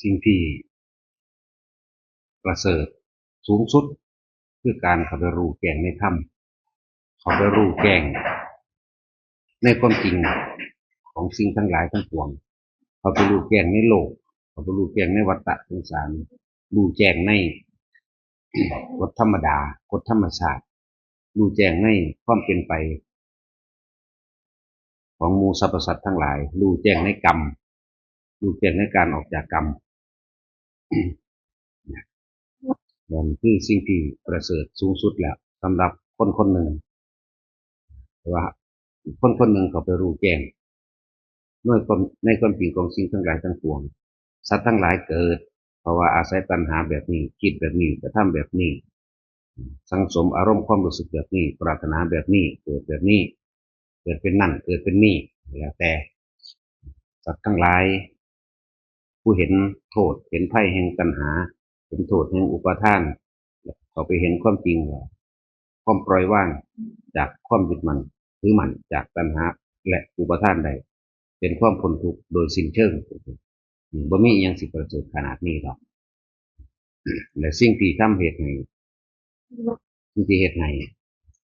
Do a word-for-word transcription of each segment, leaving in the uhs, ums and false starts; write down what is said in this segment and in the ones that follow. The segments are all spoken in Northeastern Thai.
สิ่งที่ประเสริฐสูงสุด คือการเข้าไปรู้แจ้งในธรรม เข้าไปรู้แจ้งในความจริงของสิ่งทั้งหลายทั้งปวง เข้าไปรู้แจ้งในโลก เข้าไปรู้แจ้งในวัฏฏะสงสาร รู้แจ้งในกฎธรรมดา กฎธรรมชาติ รู้แจ้งในความเป็นไปของหมู่สรรพสัตว์ทั้งหลาย รู้แจ้งในกรรม รู้แจ้งในการออกจากกรรม นั่นคือสิ่งที่ประเสริฐสูงสุดแล้วสำหรับคนคนหนึ่ง แต่ว่าคนคนหนึ่งเข้าไปรู้แจ้งในความในความจริงของสิ่งทั้งหลายทั้งปวง สัตว์ทั้งหลายเกิด เพราะว่าอาศัยตัณหาแบบนี้ คิดแบบนี้ กระทำแบบนี้ สังสมอารมณ์ความรู้สึกแบบนี้ ปรารถนาแบบนี้ เกิดแบบนี้ เกิดเป็นนั่น เกิดเป็นนี่ แล้วแต่ สัตว์ทั้งหลาย ผู้เห็นโทษ เห็นภัยแห่งตัณหา เห็นโทษแห่งอุปาทาน เข้าไปเห็นความจริงว่า ความปล่อยวางจากความยึดมั่นถือมั่นจากตัณหาและอุปาทานได้ เป็นความพ้นทุกข์โดยสิ้นเชิง บ่มีอิหยังสิประเสริฐขนาดนี้หรอก และสิ่งที่ทำเหตุให้ สิ่งที่เฮ็ดให้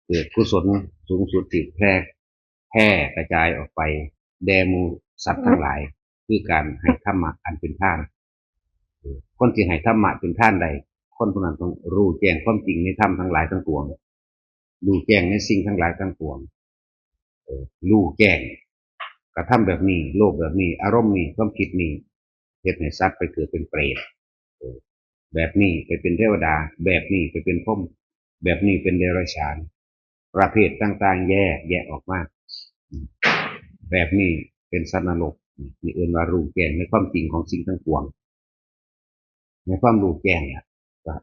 เกิดกุศลสูงสุดที่แพร่ แพร่กระจายออกไปแด่หมู่สัตว์ทั้งหลาย คือการให้ธรรมะอันเป็นทาน คนที่ให้ธรรมะเป็นทานได้ คนผู้นั้นต้องรู้แจ้งความจริงในธรรมทั้งหลายทั้งปวง รู้แจ้งในสิ่งทั้งหลายทั้งปวง เออ รู้แจ้ง กระทำแบบนี้ โลภแบบนี้ อารมณ์นี้ ความคิดนี้ เฮ็ดให้สัตว์ไปเกิดเป็นเปรต เออ แบบนี้ไปเป็นเทวดา แบบนี้ไปเป็นพรหม แบบนี้เป็นเดรัจฉาน ประเภทต่างๆ แยก แยกออกมา แบบนี้เป็นสัตว์นรก นี่เอิ้นว่ารู้แจ้งในความจริงของสิ่งทั้งปวง ในความรู้แจ้งน่ะ ก็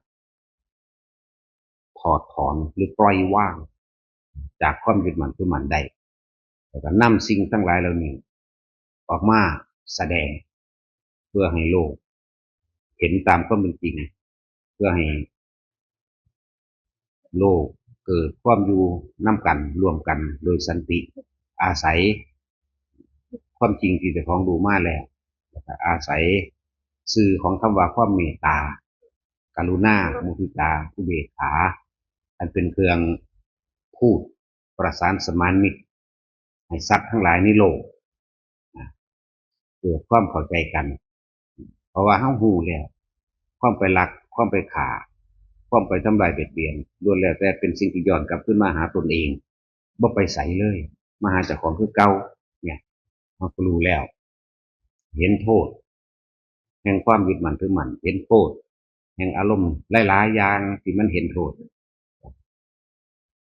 ถอดถอนหรือปล่อยวาง จากความยึดมั่นถือมั่นได้ แล้วก็นำสิ่งทั้งหลายเหล่านี้ ออกมาแสดง เพื่อให้โลก เห็นตามความเป็นจริง เพื่อให้ โลกเกิดความอยู่นำกันร่วมกันโดยสันติ อาศัยความจริงที่เจ้าของรู้มาแล้ว แล้วก็อาศัยสื่อของคำว่าความเมตตา กรุณา มุทิตา อุเบกขา อันเป็นเครื่องพูดประสานสมานมิตร ให้สัตว์ทั้งหลายในโลก นะ เกิดความเข้าใจกัน เพราะว่าเฮารู้แล้ว ความไปลัก ความไปฆ่า ความไปทำลายเบียดเบียน ล้วนแล้วแต่เป็นสิ่งที่ย้อนกลับคืนมาหาตนเอง บ่ไปไสเลย มาหาเจ้าของคือเก่า เนี่ย เฮาก็รู้แล้ว เห็นโทษ แห่งความยึดมั่นถือมั่น เห็นโทษ แห่งอารมณ์หลายๆ อย่างที่มันเห็นโทษ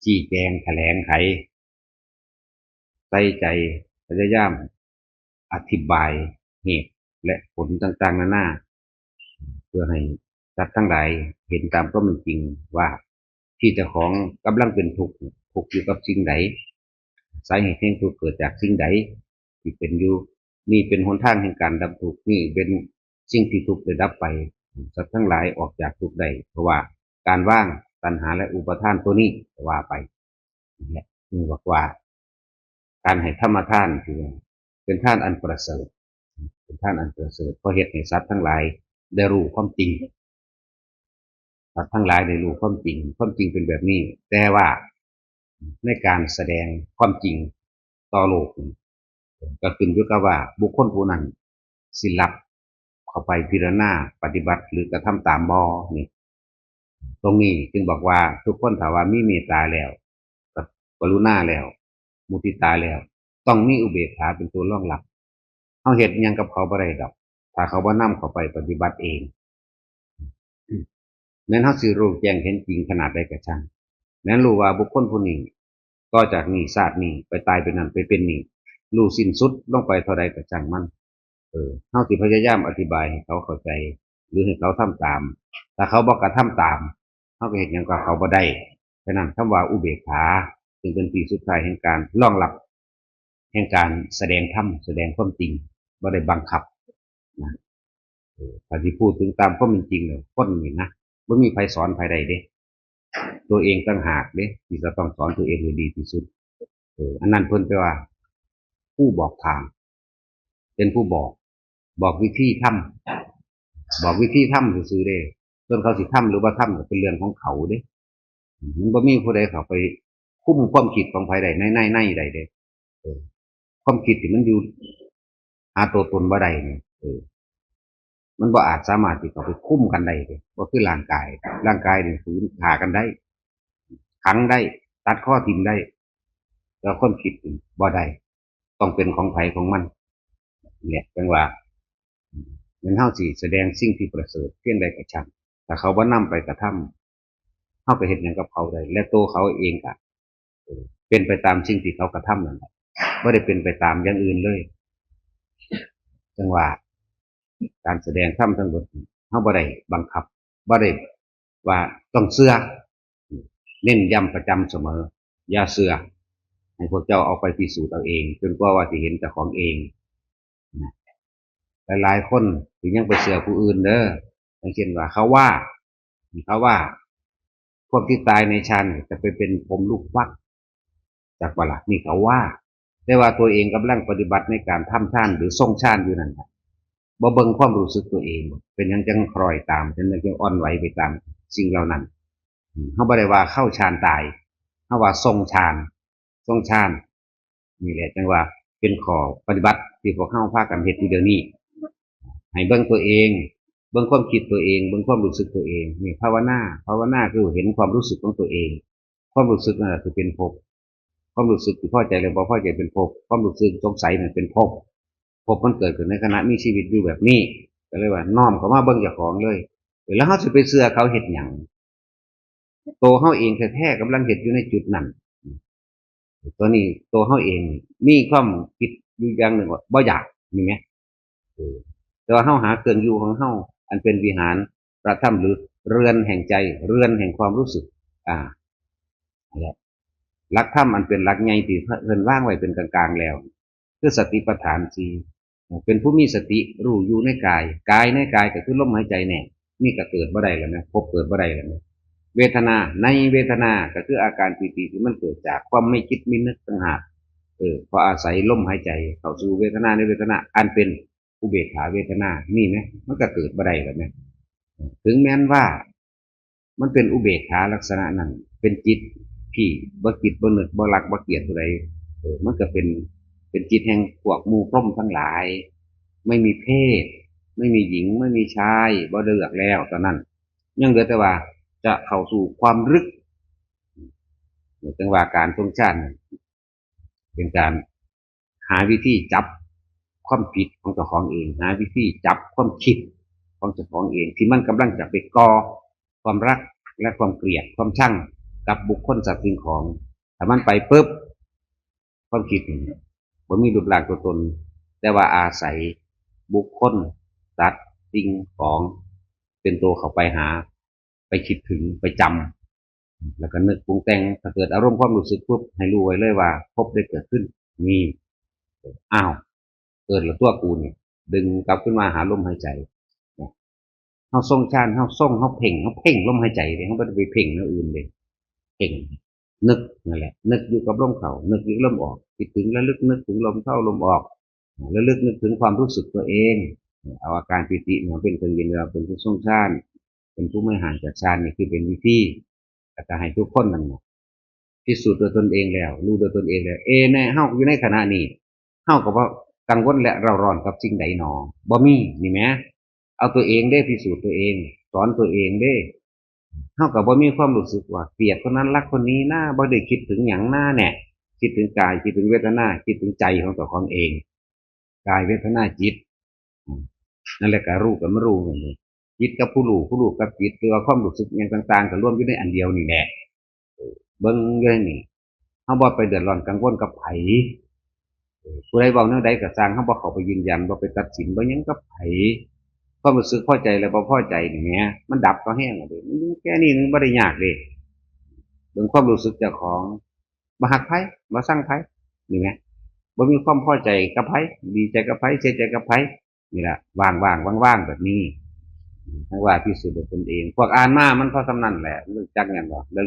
ชี้แจงแถลงไข ใส่ใจพยายามอธิบายเหตุและผลต่างๆ นานา เพื่อให้สัตว์ทั้งหลายเห็นตามความเป็นจริงว่า ที่เจ้าของกำลังเป็นทุกข์ ทุกข์อยู่กับสิ่งใด สาเหตุแห่งทุกข์เกิดจากสิ่งใด ที่เป็นอยู่ นี่เป็นหนทางแห่งการดับทุกข์ นี่เป็นสิ่งที่ทุกข์ได้ดับไป สัตว์ทั้งหลายออกจากทุกข์ได้ เพราะว่าการวางตัณหาและอุปาทานตัวนี้ ว่าไป เนี่ย นี่บอกว่า การให้ธรรมทานคือเป็นทานอันประเสริฐ เป็นทานอันประเสริฐ เพราะเฮ็ดให้สัตว์ทั้งหลายได้รู้ความจริง สัตว์ทั้งหลายได้รู้ความจริง ความจริงเป็นแบบนี้ แต่ว่าในการแสดงความจริงต่อโลกนี่ ก็ขึ้นอยู่กับว่าบุคคลผู้นั้นสิรับเข้าไปพิจารณาปฏิบัติหรือกระทำตามบ่ นี่ ตรงนี้จึงบอกว่าทุกคนถ้าว่ามีเมตตาแล้ว กรุณาแล้ว มุทิตาแล้ว ต้องมีอุเบกขาเป็นตัวรองรับ เฮาเฮ็ดหยังกับเขาบ่ได้ดอก ถ้าเขาบ่นำเข้าไปปฏิบัติเอง แม้นเฮาสิรู้แจ้งเห็นจริงขนาดใดก็ช่าง แม้นรู้ว่าบุคคลผู้นี้ ต่อจากนี้ชาตินี้ไปตายเป็นนั่นไปเป็นนี่ รู้สิ้นสุดลงไปเท่าใดก็ช่างมัน เออ เฮาสิพยายามอธิบายให้เขาเข้าใจ หรือให้เขาทำตาม ถ้าเขาบ่กระทำตาม เฮาก็เฮ็ดหยังกับเขาบ่ได้ ฉะนั้นคำว่าอุเบกขา ซึ่งเป็นที่สุดท้ายแห่งการรองรับ แห่งการแสดงธรรม แสดงความจริง บ่ได้บังคับนะ เออ ถ้าสิพูดถึงตามความเป็นจริงแล้ว คนนี่นะ บ่มีไผสอนไผได้เด้ ตัวเองต่างหากเด้ ที่จะต้องสอนตัวเองให้ดีที่สุด เออ อันนั้นเพิ่นแปลว่า ผู้บอกทาง เป็นผู้บอก บอกวิธีทำ บอกวิธีทำซื่อๆเด้ ส่วนเขาสิทำหรือบ่ทำก็เป็นเรื่องของเขาเด้ มันบ่มีผู้ใดเข้าไปคุมความคิดของไผได้ในในในใดเด้ เออ ความคิดที่มันอยู่หาตัวตนบ่ได้นี่ เออ มันบ่อาจสามารถที่เข้าไปคุมกันได้เด้ บ่คือร่างกาย ร่างกายนี่ฝืนฆ่ากันได้ ขังได้ ตัดคอทิ่มได้ แต่ความคิดนี่บ่ได้ ต้องเป็นของไผของมัน เนี่ยจั่งว่า แม่นเฮาสิแสดงสิ่งที่ประเสริฐเพียงใดก็ช่าง ถ้าเขาบ่นำไปกระทำ เฮาไปเฮ็ดหยังกับเขาได้ และตัวเขาเองก็ เออ เป็นไปตามสิ่งที่เขากระทำนั่นแหละ บ่ได้เป็นไปตามอย่างอื่นเลย จั่งว่า การแสดงธรรมทั้งหมด เฮาบ่ได้บังคับ บ่ได้ว่าต้องเชื่อ เน้นย้ำประจำเสมอ อย่าเชื่อ ให้พวกเจ้าเอาไปพิสูจน์เอาเอง จนกว่าว่าสิเห็นเจ้าของเอง นะ หลายๆคนที่ยังไปเชื่อผู้อื่นเด้อ อย่างเช่นว่าเขาว่า เขาว่า พวกที่ตายในฌานจะไปเป็นพรหมลูกฟัก จักบ่ล่ะ นี่เขาว่า แต่ว่าตัวเองกำลังปฏิบัติในการทำฌานหรือทรงฌานอยู่นั่นน่ะ บ่เบิ่งความรู้สึกตัวเอง เป็นหยังจั่งคล้อยตาม เป็นหยังจั่งอ่อนไหวไปตามสิ่งเหล่านั้น อืม เฮาบ่ได้ว่าเข้าฌานตาย เฮาว่าทรงฌาน ทรงฌาน นี่แหละจั่งว่าเป็นข้อปฏิบัติที่พวกเฮาพากันเฮ็ดอยู่เดี๋ยวนี้ ให้เบิ่งตัวเอง เบิ่งความคิดตัวเอง เบิ่งความรู้สึกตัวเอง นี่ภาวนา ภาวนาคือเห็นความรู้สึกของตัวเอง ความรู้สึกนั่นแหละคือเป็นภพ ความรู้สึกที่พอใจและบ่พอใจเป็นภพ ความรู้สึกสงสัยนั่นเป็นภพ ภพมันเกิดขึ้นในขณะมีชีวิตอยู่แบบนี้ ก็เลยว่าน้อมเข้ามาเบิ่งเจ้าของเลย แล้วเฮาสิไปเชื่อเขาเฮ็ดหยัง ตัวเฮาเองแท้ๆกำลังเฮ็ดอยู่ในจุดนั้น ตัวนี้ตัวเฮาเองมีความคิดอยู่อย่างหนึ่งว่าบ่อยาก นี่แหม เออ แต่ว่าเฮาหาเครื่องอยู่ของเฮา อันเป็นวิหารพระธรรมหรือเรือนแห่งใจ เรือนแห่งความรู้สึก อ่า นั่นแหละ หลักธรรมอันเป็นหลักใหญ่ที่เพิ่นวางไว้เป็นกลางๆแล้ว คือสติปัฏฐานสี่ เป็นผู้มีสติรู้อยู่ในกาย กายในกายก็คือลมหายใจแน่ นี่ก็เกิดบ่ได้แล้วนะ ภพเกิดบ่ได้แล้วนะ เวทนาในเวทนาก็คืออาการปีติที่มันเกิดจากความไม่คิดไม่นึกต่างหาก เออ เพราะอาศัยลมหายใจเข้าสู่เวทนาในเวทนา อันเป็นอุเบกขาเวทนา นี่ไหม มันก็เกิดบ่ได้แล้วนะ ถึงแม้นว่า มันเป็นอุเบกขาลักษณะนั้น เป็นจิตที่บ่คิดบ่นึกบ่รักบ่เกลียดผู้ใด เออ มันก็เป็น เป็นจิตแห่งพวกหมู่พรหมทั้งหลาย ไม่มีเพศ ไม่มีหญิง ไม่มีชาย บ่เลือกแล้วตอนนั้น ยังเหลือแต่ว่าจะเข้าสู่ความลึก จั่งว่าการทรงฌาน เป็นการหาวิธีจับความผิดของเจ้าของเอง หาวิธีจับความคิดของเจ้าของเอง ที่มันกำลังจะไปก่อความรักและความเกลียด ความชังกับบุคคลสัตว์สิ่งของ ถ้ามันไปปุ๊บ ความคิดนี่บ่มีรูปร่างตัวตน แต่ว่าอาศัยบุคคล สัตว์ สิ่งของ เป็นตัวเข้าไปหา ไปคิดถึง ไปจำ แล้วก็นึกปรุงแต่ง ถ้าเกิดอารมณ์ความรู้สึกปุ๊บ ให้รู้ไว้เลยว่าภพได้เกิดขึ้น นี่ อ้าว เกิดแล้วตัวกูนี่ ดึงกลับขึ้นมาหาลมหายใจ เฮาทรงฌาน เฮาทรง เฮาเพ่ง เฮาเพ่งลมหายใจเด้ เฮาบ่ได้ไปเพ่งแนวอื่นเด้ เพ่ง นึกนั่นแหละ นึกอยู่กับลมเข้า นึกอยู่กับลมออก คิดถึงระลึกนึกถึงลมเข้าลมออก ระลึกนึกถึงความรู้สึกตัวเอง เอาอาการปีติเนี่ยเป็นเครื่องยืนยันว่าเป็นผู้ทรงฌาน เป็นผู้ไม่ห่างจากฌาน นี่คือเป็นวิธี แล้วก็ให้ทุกคนนั่นน่ะ พิสูจน์ด้วยตนเองแล้ว รู้ด้วยตนเองแล้ว เอ แน่ เฮาอยู่ในขณะนี้ เฮาก็บ่กังวลและเร่าร้อนกับสิ่งใดหนอ บ่มี นี่แหม เอาตัวเองเด้ พิสูจน์ตัวเอง สอนตัวเองเด้ เฮาก็บ่มีความรู้สึกว่าเกลียดคนนั้นรักคนนี้นะ บ่ได้คิดถึงหยังนะแน่ คิดถึงกาย คิดถึงเวทนา คิดถึงใจของเจ้าของเอง กาย เวทนา จิต อืม นั่นแหละก็รู้กับไม่รู้นั่นเอง จิตกับผู้รู้ ผู้รู้กับจิต หรือว่าความรู้สึกอย่างต่างๆ ก็รวมอยู่ในอันเดียวนี่แหละ เออ เบิ่งอยู่ในนี่ เฮาบ่ไปเดือดร้อนกังวลกับไผ เออ ผู้ใดเว้าแนวใดก็ซ่าง เฮาบ่เข้าไปยืนยัน บ่ไปตัดสิน บ่หยังกับไผ ความรู้สึกพอใจและบ่พอใจนี่แหม มันดับก็แห้งแล้วเด้ มันแค่นี้มันบ่ได้ยากเด้ เบิ่งความรู้สึกเจ้าของ บ่ฮักไผ บ่ซังไผ นี่แหม บ่มีความพอใจกับไผ ดีใจกับไผ เสียใจกับไผ นี่แหละ ว่างๆ ว่างๆ แบบนี้ ทั้งว่าพิสูจน์ด้วยตนเอง พวกอ่านมามันพอส่ำนั้นแหละ รู้จักหยังบ่ แล้ว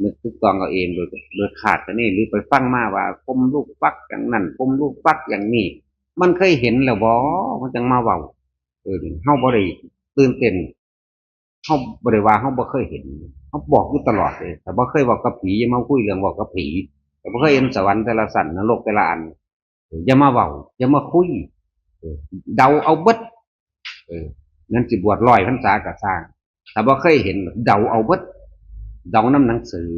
นึกตึกตองเอาเอง โดย โดยคาดคะเน หรือไปฟังมาว่าพรหมลูกฟักอย่างนั้น พรหมลูกฟักอย่างนี้ มันเคยเห็นแล้วบ่ มันจั่งมาเว้า เออ เฮาบ่ได้ ตื่นเต้น เฮาบ่ได้ว่าเฮาบ่เคยเห็น เฮาบอกอยู่ตลอดเลย แต่บ่เคยเว้ากับผี อย่ามาคุยเรื่องเว้ากับผี แต่บ่เคยเห็นสวรรค์แต่ละชั้น นรกแต่ละอัน อย่ามาเว้า อย่ามาคุย เออ เดาเอาเบิด เออ นั่นสิบวชร้อยพรรษาก็ซ่าง ถ้าบ่เคยเห็น เดาเอาเบิด เดานำหนังสือ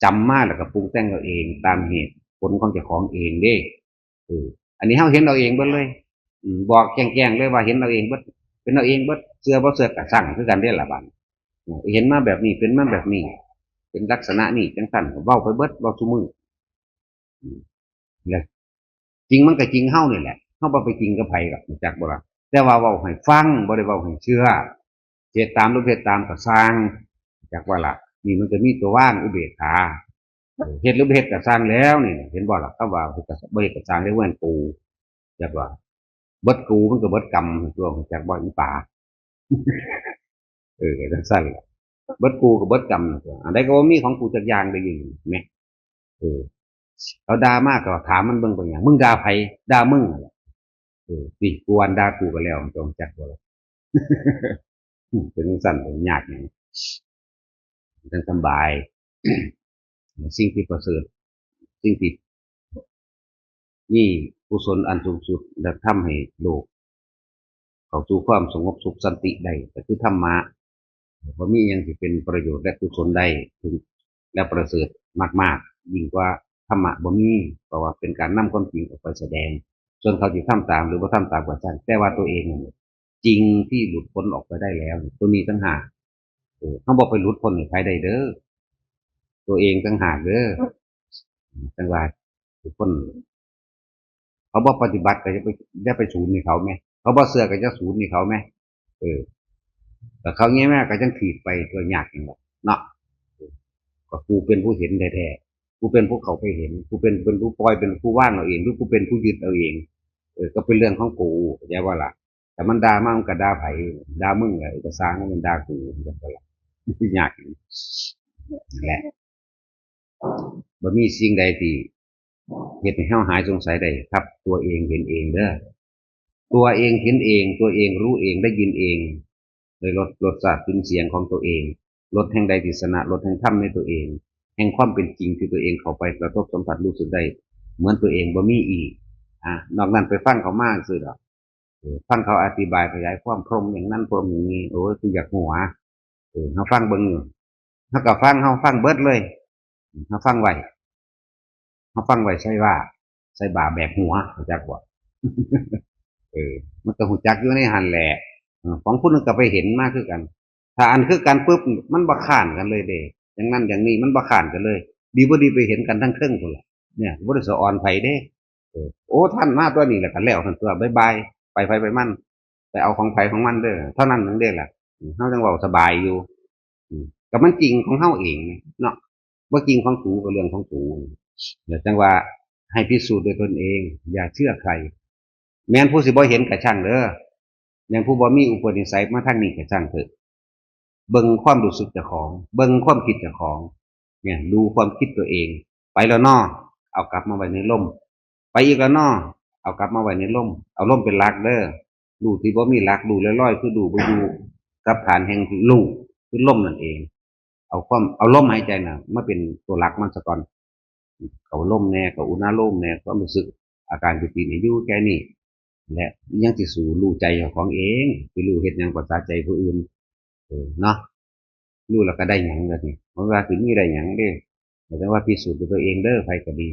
จำมาแล้วก็ปรุงแต่งเอาเอง ตามเหตุผลของเจ้าของเองเด้ เออ อันนี้เฮาเห็นเอาเองเบิดเลย อืม บอกแจ้งๆเลยว่าเห็นเอาเองเบิด เป็นเอาเองเบิด เชื่อบ่เชื่อก็ซ่างคือกันเด้ล่ะบัด เห็นมาแบบนี้ เป็นมาแบบนี้ เป็นลักษณะนี้จังซั่น เว้าไปเบิด เว้าซุมื้อ อืม และจริงมันก็จริงเฮานี่แหละ เฮาบ่ไปจริงกับไผดอก รู้จักบ่ล่ะ แต่ว่าเว้าให้ฟัง บ่ได้เว้าให้เชื่อ เฮ็ดตามหรือบ่เฮ็ดตามก็ซ่าง รู้จักว่าล่ะ นี่มันก็มีตัววางอุเบกขา เออ เฮ็ดหรือบ่เฮ็ดก็ซ่างแล้วนี่ เห็นบ่ล่ะ คำว่าเฮ็ดก็ บ่เฮ็ดก็ซ่างแล้ว เว้นกู จักว่า เบิดกูมันก็เบิดกรรม ตัวรู้จักบ่อีป๋า เออ จังซั่นล่ะ เบิดกูก็เบิดกรรม อันใดก็บ่มีของกูจักอย่างได้ยินไหม เออ เขาด่ามาก็ถามมันเบิ่งเป็นหยัง มึงด่าไผ ด่ามึงนั่นแหละ เออ ติ กูอันด่ากูก็แล้ว จงจักบ่ล่ะ เป็นจังซั่น เป็นยากหยัง จังสำบาย สิ่งที่ประเสริฐ สิ่งที่มีกุศลอันสูงสุด และทำให้โลกเข้าสู่ความสงบสุขสันติได้ ก็คือธรรมะ บ่มีหยังที่เป็นประโยชน์และกุศลได้ถึง และประเสริฐมากๆ ยิ่งกว่าธรรมะบ่มี เพราะว่าเป็นการนำความจริงออกไปแสดง ส่วนเขาสิทำตามหรือบ่ทำตามก็ช่าง แต่ว่าตัวเองนั่นแหละจริงที่หลุดพ้นออกไปได้แล้ว ตัวนี้ต่างหาก เออ เฮาบ่ไปหลุดพ้นให้ไผได้เด้อ ตัวเองต่างหากเด้อ จังว่าทุกคน เขาบ่ปฏิบัติก็อย่าไป อย่าไปสูนให้เขาแหม เขาบ่เชื่อก็อย่าสูนให้เขาแหม เออ แต่เขาแง่แม่ก็จังถีบไปตัวยากจังหวะเนาะ ก็กูเป็นผู้เห็นแท้ๆ กูเป็นผู้เข้าไปเห็น กูเป็น เป็นผู้ปล่อย เป็นผู้วางเอาเอง หรือกูเป็นผู้ยึดเอาเอง เออ ก็เป็นเรื่องของกู เข้าใจบ่ล่ะ แต่มันด่ามา มันก็ด่าไผ ด่ามึงแหละ เออ ก็ซ่าง มันด่ากู มันก็บ่ล่ะ ยากอยู่นั่นแหละ บ่มีสิ่งใดที่เฮ็ดให้เฮาหายสงสัยได้ครับ ตัวเองเห็นเองเด้อ ตัวเองเห็นเอง ตัวเองรู้เอง ได้ยินเอง ได้รส รสชาติกลิ่นเสียงของตัวเอง รสแห่งใดที่ชนะ รสแห่งธรรมในตัวเอง แห่งความเป็นจริงที่ตัวเองเข้าไปกระทบสัมผัสรู้สึกได้ เหมือนตัวเองบ่มีอีก อ่ะ นอกนั้นไปฟังเขามาซื่อดอก เออ ฟังเขาอธิบายขยายความพรหมอย่างนั้นพรหมอย่างนี้ โอ้ย กูอยากหัว เออ เฮาฟังเบิ่งอยู่ เฮาก็ฟัง เฮาฟังเบิดเลย เฮาฟังไว้ เฮาฟังไว้ใส่ว่า ใส่บ่าแบกหัว รู้จักบ่ เออ มันก็รู้จักอยู่ในหั่นแหละ เออ ของผู้หนึ่งก็ไปเห็นมาคือกัน ถ้าอันคือกันปุ๊บ มันบ่ค้านกันเลยเด้ อย่างนั้นอย่างนี้มันบ่ค้านกันเลย ดีบ่ดีไปเห็นกันทั้งเทิงพู้นล่ะ เนี่ย บ่ได้สะออนไผเด้ เออ โอ้ ท่านมาตัวนี้แหละก็แล้วท่านตัว บ๊ายบาย ไปไผไปมัน ไปเอาของไผของมันเด้อ เท่านั้นหนึ่งเด้ล่ะ อืม เฮาจังเว้าสบายอยู่ อืม ก็มันจริงของเฮาเองเนาะ บ่จริงของกูก็เรื่องของกู แล้วจังว่าให้พิสูจน์ด้วยตนเอง อย่าเชื่อใคร แม้นผู้สิบ่เห็นก็ช่างเด้อ แม้นผู้บ่มีอุปนิสัยมาทางนี้ก็ช่างเถอะ เบิ่งความรู้สึกเจ้าของ เบิ่งความคิดเจ้าของ เนี่ย ดูความคิดตัวเอง ไปแล้วเนาะ เอากลับมาไว้ในลม ไปอีกแล้วเนาะ เอากลับมาไว้ในลม เอาลมเป็นหลักเด้อ รู้ที่บ่มีหลัก รู้ลอยๆ คือรู้บ่อยู่ กับฐานแห่งรู้ คือลมนั่นเอง เอาความ เอาลมหายใจน่ะ มาเป็นตัวหลักมันซะก่อน เข้าลมแน่ เข้าอุณาโลมแน่ ความรู้สึก อาการที่เป็นอยู่แค่นี้ และยังสิสู่รู้ใจเจ้าของเอง สิรู้เฮ็ดหยังภาษาใจผู้อื่น เออ เนาะ รู้แล้วก็ได้หยังล่ะนี่ มันว่าสิมีได้หยังเด้ แต่ว่าพิสูจน์ด้วยตัวเองเด้อ ไผก็ดี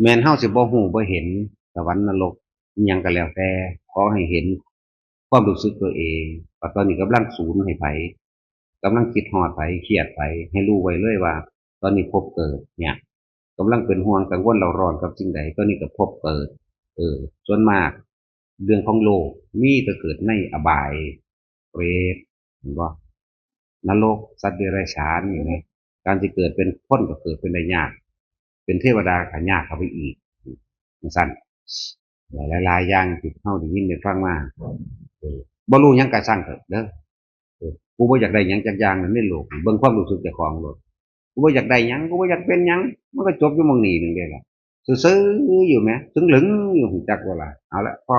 แม้นเฮาสิบ่ฮู้บ่เห็นสวรรค์นรกอิหยังก็แล้วแต่ ขอให้เห็นความรู้สึกตัวเอง ว่าตอนนี้กำลังสูนให้ไผ กำลังคิดฮอดไผ เครียดไผ ให้รู้ไว้เลยว่า ตอนนี้ภพเกิดเนี่ย กำลังเป็นห่วงกังวลเร่าร้อนกับสิ่งใด ตอนนี้ก็ภพเกิด เออ ส่วนมาก เรื่องของโลก มีแต่เกิดในอบาย เปรต เห็นบ่ นรก สัตว์เดรัจฉาน เห็นไหม การที่เกิดเป็นคนก็เกิดเป็นได้ยาก เป็นเทวดาก็ยากเข้าไปอีก จังซั่น หลายๆ อย่างที่เฮาได้ยินได้ฟังมา เออ บ่รู้หยังก็ช่างเถอะเด้อ เออ กูบ่อยากได้หยังจักอย่างในโลก เบิ่งความรู้สึกเจ้าของโลด กูบ่อยากได้หยัง กูบ่อยากเป็นหยัง มันก็จบอยู่หม่องนี้หนึ่งเด้ล่ะ ซื่อๆ อยู่แหม ถึงเหลิงอยู่ ฮู้จักบ่ล่ะ เอาละ พอ